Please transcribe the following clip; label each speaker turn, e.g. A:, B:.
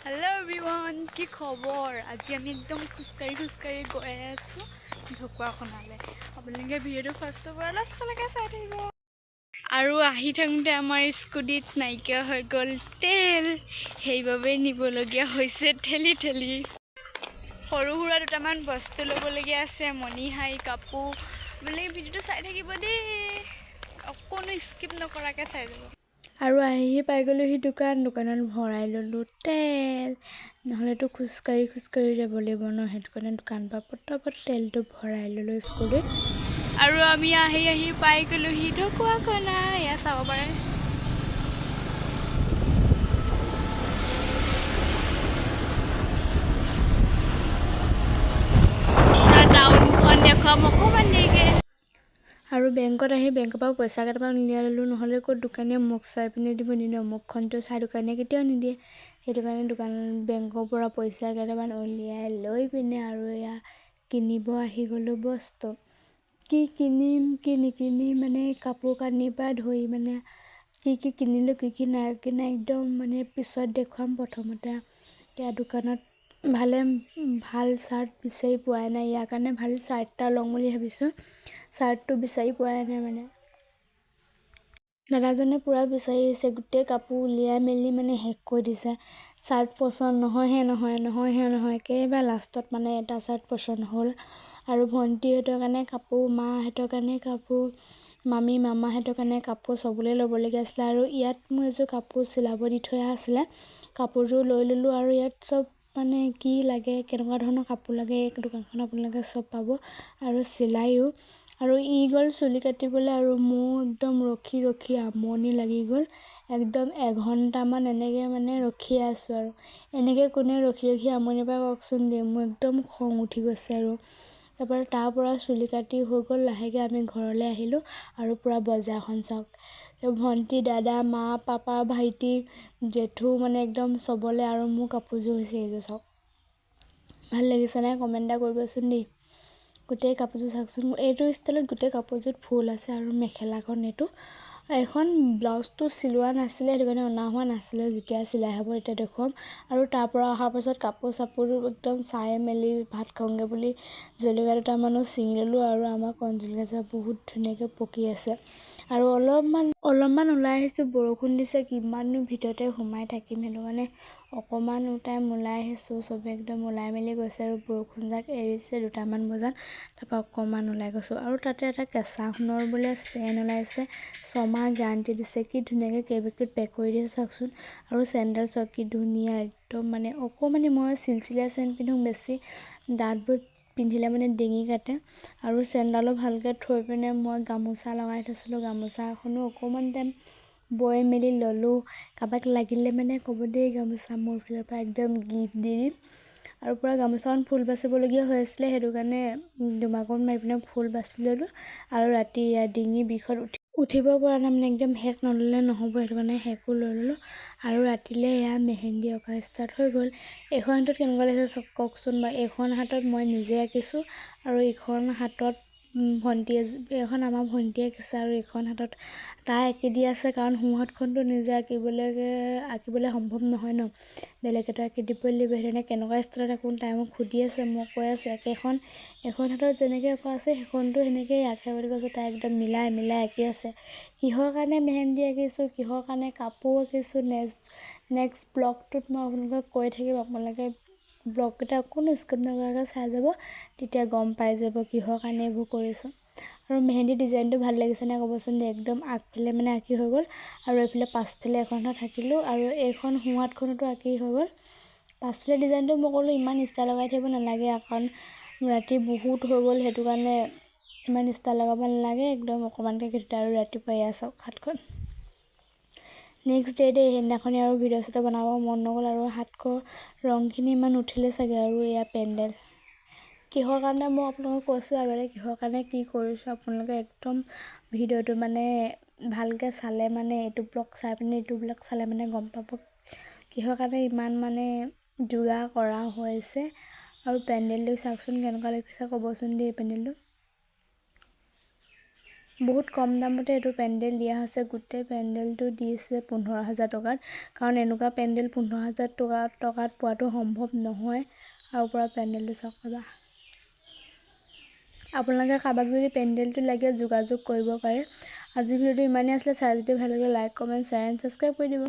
A: Hello' everyone, কি খবৰ? আজি আমি একদম খোজকাঢ়ি খোজকাঢ়ি গৈ আছোঁ ঢকুৱাখনালৈ। আপোনালোকে ভিডিঅ'টো ফাৰ্ষ্টৰ পৰা লাষ্টলৈকে চাই থাকিব। আৰু আহি থাকোঁতে আমাৰ স্কুটিত নাইকিয়া হৈ গ'ল তেল, সেইবাবে নিবলগীয়া হৈছে ঠেলি ঠেলি। সৰু সুৰা দুটামান বস্তু ল'বলগীয়া আছে, মণিহাৰী, কাপোৰ। আপোনালোকে ভিডিঅ'টো চাই থাকিব দেই, অকণো স্কিপ নকৰাকৈ চাই যাব।
B: আৰু আহি পাই গ'লোহি দোকান। দোকানত ভৰাই ল'লোঁ তেল, নহ'লেতো খোজকাঢ়ি খোজকাঢ়ি যাব লাগিব ন। সেইটো কাৰণে দোকানৰ পৰা পটাপট তেলটো ভৰাই ল'লোঁ স্কুটিত।
A: আৰু আমি আহি আহি পাই গ'লোহি ঢকুৱাখনা। এয়া চাব পাৰে। টাউনখন দেখুৱাম অকণমান দেৰিকৈ।
B: আৰু বেংকত আহি বেংকৰ পৰা পইচা কেইটামান উলিয়াই ল'লোঁ, নহ'লে ক'ত দোকানীয়ে মুখ চাই পিনে দিব নিদিয়ে। মুখখনটো চাই দোকানীয়ে কেতিয়াও নিদিয়ে। সেইটো কাৰণে বেংকৰ পৰা পইচা কেইটামান উলিয়াই লৈ পিনে আৰু এয়া কিনিব আহি গ'লোঁ বস্তু। কি কিনিম কি নিকিনিম, মানে কাপোৰ কানিৰ পৰা ধৰি মানে কি কি কিনিলোঁ কি কি নাই কিনা একদম মানে পিছত দেখুৱাম। প্ৰথমতে এয়া দোকানত ভালে ভাল চাৰ্ট বিচাৰি পোৱাই নাই, ইয়াৰ কাৰণে ভাল চাৰ্ট এটা ল'ম বুলি ভাবিছোঁ। চাৰ্টটো বিচাৰি পোৱাই নাই, মানে দাদাজনে পূৰা বিচাৰিছে, গোটেই কাপোৰ উলিয়াই মেলি মানে শেষ কৰি দিছে। চাৰ্ট পচন্দ নহয়হে নহয়, নহয়হে নহয়, একেবাৰে লাষ্টত মানে এটা চাৰ্ট পচন্দ হ'ল। আৰু ভণ্টিহঁতৰ কাৰণে কাপোৰ, মাহঁতৰ কাৰণে কাপোৰ, মামী মামাহঁতৰ কাৰণে কাপোৰ চবলৈ ল'বলগীয়া আছিলে। আৰু ইয়াত মোৰ এযোৰ কাপোৰ চিলাব দি থৈ অহা আছিলে, কাপোৰযোৰ লৈ ল'লোঁ। আৰু ইয়াত চব মানে কি লাগে, কেনেকুৱা ধৰণৰ কাপোৰ লাগে, এই দোকানখনত আপোনালোকে চব পাব আৰু চিলাইও। আৰু ই গ'ল চুলি কাটিবলৈ আৰু মোৰ একদম ৰখি ৰখি আমনি লাগি গ'ল। একদম এঘণ্টামান এনেকৈ মানে ৰখিয়ে আছোঁ। আৰু এনেকৈ কোনে ৰখি ৰখি আমনি পায় কওকচোন দেই। মোৰ একদম খং উঠি গৈছে। আৰু তাৰপৰা তাৰ পৰা চুলি কাটি হৈ গ'ল, লাহেকৈ আমি ঘৰলৈ আহিলোঁ। আৰু পূৰা বজাৰখন চাওক, ভণ্টি, দাদা, মা, পাপা, ভাইটি, জেঠু, মানে একদম চবলে। আৰু মোৰ কাপোৰযোৰ হৈছে এইযোৰ, চাওক। ভাল লাগিছে নাই কমেণ্ট এটা কৰিবচোন দেই। গোটেই কাপোৰযোৰ চাওকচোন, এইটো ষ্টাইলত গোটেই কাপোৰযোৰত ফুল আছে। আৰু মেখেলাখন এইটো, এখন ব্লাউজটো চিলোৱা নাছিলে, সেইটো কাৰণে অনা হোৱা নাছিলে। যেতিয়া চিলাই হ'ব তেতিয়া দেখুৱাম। আৰু তাৰ পৰা অহাৰ পাছত কাপোৰ চাপোৰ একদম চাই মেলি ভাত খাওঁগৈ বুলি জলকীয়া দুটামানো ছিঙি ল'লোঁ। আৰু আমাৰ কণ জলকীয়াজোপা বহুত ধুনীয়াকৈ পকি আছে। আৰু অলপমান অলপমান ওলাই আহিছোঁ, বৰষুণ দিছে, কিমাননো ভিতৰতে সোমাই থাকিম, সেইটো কাৰণে অকণমান টাইম ওলাই আহিছোঁ। চবে একদম ওলাই মেলি গৈছে আৰু বৰষুণজাক এৰিছে 2টামান বজাত, তাৰপৰা অকণমান ওলাই গৈছোঁ। আৰু তাতে এটা কেঁচা সোণৰ বোলে চেন ওলাইছে, 6 মাহ গেৰাণ্টি দিছে। কি ধুনীয়াকৈ কেইবেগটোত পেক কৰি দিছে চাওকচোন। আৰু চেণ্ডেল চাওক কি ধুনীয়া একদম, মানে অকণমানি। মই চিলচিলীয়া চেন পিন্ধোঁ বেছি, ডাঠবোৰ পিন্ধিলে মানে ডিঙি কাটে। আৰু চেনডালো ভালকৈ থৈ পিনে মই গামোচা লগাই থৈছিলোঁ, গামোচাখনো অকণমান টাইম বৈ মেলি ল'লোঁ। কাৰোবাক লাগিলে মানে ক'ব দেই, গামোচা মোৰ ফালৰ পৰা একদম গিফ্ট দি দিম। আৰু পূৰা গামোচাখন ফুল বাচিবলগীয়া হৈ আছিলে, সেইটো কাৰণে দুমাকোন মাৰি পিনে ফুল বাছি ল'লোঁ। আৰু ৰাতি ইয়াত ডিঙি বিষত উঠিব পৰা নাই, মানে একদম সেক নল'লে নহ'ব, সেইটো কাৰণে সেকো লৈ ল'লোঁ। আৰু ৰাতিলৈ এয়া মেহেন্দি অঁকা ষ্টাৰ্ট হৈ গ'ল। এইখন হাতত কেনেকুৱা লাগিছে কওকচোন বাৰু। এইখন হাতত মই নিজে আঁকিছোঁ আৰু ইখন হাতত ভণ্টিয়ে, এইখন আমাৰ ভণ্টিয়ে আঁকিছে। আৰু এইখন হাতত তাই আঁকি দি আছে, কাৰণ সোঁহাতখনটো নিজে আঁকিবলৈ সম্ভৱ নহয় ন, বেলেগেতো আঁকি দিবই লাগিব। সেইকাৰণে কেনেকুৱা ষ্টাইলত আঁকো তাই মোক সুধি আছে। মই কৈ আছোঁ একেখন, এখন হাতত যেনেকৈ অঁকা আছে সেইখনতো সেনেকৈয়ে আঁকে বুলি কৈছোঁ। তাই একদম মিলাই মিলাই আঁকি আছে। কিহৰ কাৰণে মেহেন্দি আঁকিছোঁ, কিহৰ কাৰণে কাপোৰ আঁকিছোঁ, নেক্সট নেক্সট ব্লগটোত মই আপোনালোকক কৈ থাকিম। আপোনালোকে ব্লগকেইটা অকণো স্কিপ নকৰাকৈ চাই যাব, তেতিয়া গম পাই যাব কিহৰ কাৰণে এইবোৰ কৰিছোঁ। আৰু মেহেন্দি ডিজাইনটো ভাল লাগিছে নাই ক'বচোন দেই। একদম আগফালে মানে আঁকি হৈ গ'ল আৰু এইফালে পাছফালে এখন হাত আঁকিলোঁ আৰু এইখন সোঁহাতখনতো আঁকি হৈ গ'ল। পাছফালে ডিজাইনটো মই ক'লোঁ ইমান ষ্টাইল লগাই থাকিব নালাগে, কাৰণ ৰাতি বহুত হৈ গ'ল, সেইটো কাৰণে ইমান ষ্টাইল লগাব নালাগে, একদম অকণমানকৈ আঁকি। আৰু ৰাতিপুৱা এয়া চাওক হাতখন। নেক্সট ডে দেই, সেইদিনাখনি আৰু ভিডিঅ' চিডিঅ' বনাব মন নগ'ল আৰু হাতখন ৰংখিনি ইমান নুঠিলে চাগে। আৰু এয়া পেণ্ডেল কিহৰ কাৰণে মই আপোনালোকক কৈছোঁ আগতে, কিহৰ কাৰণে কি কৰিছোঁ। আপোনালোকে একদম ভিডিঅ'টো মানে ভালকৈ চালে, মানে এইটো ব্লগ চাই পিনে এইটো ব্লগ চালে মানে গম পাব কিহৰ কাৰণে ইমান মানে যোগাৰ কৰা হৈছে। আৰু পেণ্ডেলটো চাওকচোন কেনেকুৱা লাগিছে ক'বচোন দেই পেণ্ডেলটো। বহুত কম দামতে এইটো পেণ্ডেল দিয়া হৈছে। গোটেই পেণ্ডেলটো দিছে 15,000 টকাত, কাৰণ এনেকুৱা পেণ্ডেল 15,000 টকাত পোৱাটো সম্ভৱ নহয়। আৰু পূৰা পেণ্ডেলটো চাওক ৰ'বা। আপোনালোকে কাৰোবাক যদি পেণ্ডেলটো লাগে, যোগাযোগ কৰিব পাৰে। আজিৰ ভিডিঅ'টো ইমানেই আছিলে। চাই যদি ভাল লাগিলে, like, comment, share and subscribe কৰি দিব।